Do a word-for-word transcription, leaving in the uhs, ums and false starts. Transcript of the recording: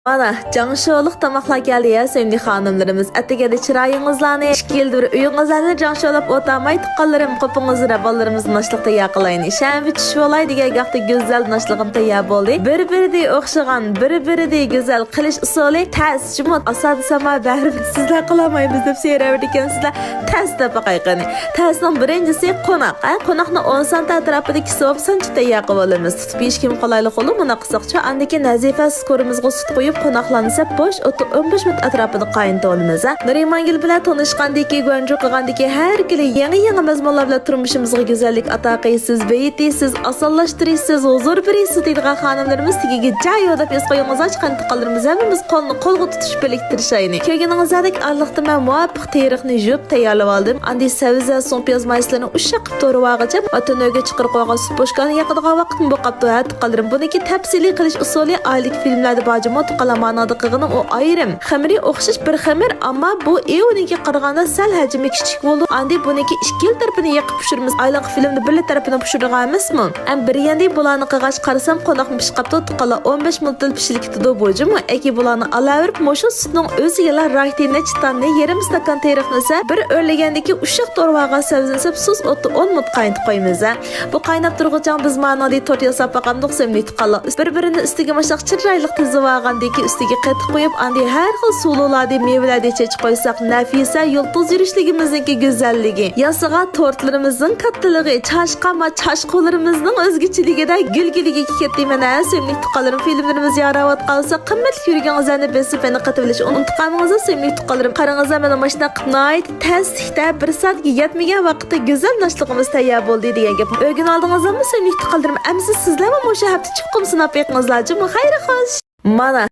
مانا، جاڭشولۇق تاماقلار كەلدى يا، سۆيۈملۈك خانىملىرىمىز. ئەتىگەندە چىرايىڭىزلارنى، ئىككى يىلدا بىر ئۆيىڭىزلەرنى جاڭشولاپ ئولتۇرماي، تۇغقانلىرىم، قوپۇڭىزلار، بالىلىرىمىزنى ئاشلىقتا ياقىلايلى. شەنبە چۈش بولاي دېگەن گاھتا گۈزەل ناشلىقىم تەييار بولدى. بىر-بىرىدە ئوخشىغان، بىر-بىرىدە گۈزەل قىلىش ئۇسۇلى تەس، جۇمۇ ئاسان ساما بەرىبىر سىزلەر قىلالمايمىز دەپ سۆيۈنۈۋېرىدىكەنسىلەر. تەس دەپ باقاي قېنى. تەسنىڭ بىرىنچىسى قوناق. ھە، قوناقنى ئون سانتى ئەتراپىدا كېسىپ سانچە تەييار قىلىپ ئالىمىز. تۇتۇپ يېيىشكىمۇ قولايلىق بولىدۇ، مۇنداق قىلساقچۇ. ئاندىن كېيىن نەزىپە سۈت قورۇمىزغا سۈت قۇيۇپ، قوناقلارنى سەپ بوش ئوتتا ئون بەش مىنۇت ئەتراپىدا قاينىتىۋالىمىز. ھە، نۇرىمانگۈل بىلەن تونۇشقاندىكى، گۇەنجۇ قىلغاندىكى ھەر كۈنى يېڭى-يېڭى مەزمۇنلار بىلەن تۇرمۇشىمىزغا گۈزەللىك ئاتا قىلىسىز، بېيىتىسىز، ئاسانلاشتۇرىسىز، ھۇزۇر بېرىسىز دەيدىغان خانىملىرىمىز تېگىگە جايۇ دەپ ھېس قويۇڭلار، قېنى تۇغقانلىرىمىز ھەممىمىز قولنى قولغا تۇتۇشۇپ بىرلىكتە تىرىشايلى. كۆرگىنىڭىزدەك ئارىلىقتا مەن مۇۋاپىق تېرىقنى يۇيۇپ تەييارلىۋالدىم. ئاندىن سەۋزە، سوڭ، پىياز مايسىلىرىنى ئۇششاق قىلىپ توغرىۋالغۇچە، ئاتا نۆگە چىقىرىپ قويغان سۈت بوشكانى ياقىدىغان ۋاقىتمۇ بولۇپ قاپتۇ ھە، تۇغقانلىرىم. بۇنىڭكى تەپسىلىي قىلىش ئۇسۇلى ئائىلىدىكى فىلىملەردە بار جۇمۇ، تۇغقانلار، مانىڭدا قىلغىنىم ئۇ ئايرىم. خېمىرى ئوخشاش بىر خېمىر، ئەمما بۇ ئېۋىنىڭكىگە قارىغاندا سەل ھەجمى كىچىك بولىدۇ. ئاندىن بۇنىڭكى ئىككىلا تەرىپىنى يېقىپ پىشۇرىمىز. ئايلانقى فىلىمدا بىرلا تەرىپىنى پىشۇرىدىغان ئەمەسمۇ؟ ئەم بىر يەندە بۇلارنى قىلغاچ قارىسام، قوناقمۇ پىشىپ قاپتۇ، تۇغقانلار، ئون بەش مىنۇتتىلا پىشىپ كېتىدۇ بۇ جۇمۇ. ئەكى بۇلارنى ئالاۋېرىپ، مۇشۇ سۈتنىڭ ئۆزىگىلا رايتىنى، چىتاننى، يېرىم ئىستاكان تېرىقنى سەپ، بىر ئۆرلىگەندىكى ئۇششاق توغرىۋالغان سەۋزىنى سەپ، سۇس ئوتتا ئون مىنۇت قاينىتىپ قويىمىز ھە. بۇ قايناپ تۇرغۇچە بىز مانىڭدىن تورت ياساپ باقامدۇق، سۆيۈملۈك تۇغقانلار. بىر-بىرىنى ئۈستىگە مۇشۇنداق چىرايلىق تىزىۋالغاندىن كېيىن ئۈستىگە قېتىق قويۇپ، ئاندىن ھەر خىل سۇلۇلاردىن، مېۋىلەردىن چېچىپ قويساق، نەپىسە يۇلتۇز يۈرۈشلۈكىمىزنىڭكى گۈزەللىكى، ياسىغان تورتلىرىمىزنىڭ كاتتىلىقى، چاشقان ۋە چاشقۇنلىرىمىزنىڭ ئۆزگىچىلىكىدە گۈل گۈلىگە كەتتى. مانا، سۆيۈملۈك تۇغقانلىرىم، فىلىملىرىمىز ياراۋاتقان بولسا، قىممەتلىك يۈرىكىڭىزلەرنى بېسىپ مېنى قېتىۋېلىشنى ئۇنتۇپ قالمىڭىزلار، سۆيۈملۈك تۇغقانلىرىم. قاراڭىزلار، مانا مۇشۇنداق ناھايىتى تەستىكتە، بىر سائەتكە يەتمىگەن ۋاقىتتا گۈزەل ناشلىقىمىز تەييار بولدى دېگەن گەپ. ئۆگىنىۋالدىڭىزمۇ، سۆيۈملۈك تۇغقانلىرىم؟ ئەمىسە سىزلەرمۇ مۇشۇ ھەپتە چوقۇم سىناپ بېقىڭىزلار جۇمۇ. خەير خوش. مانا،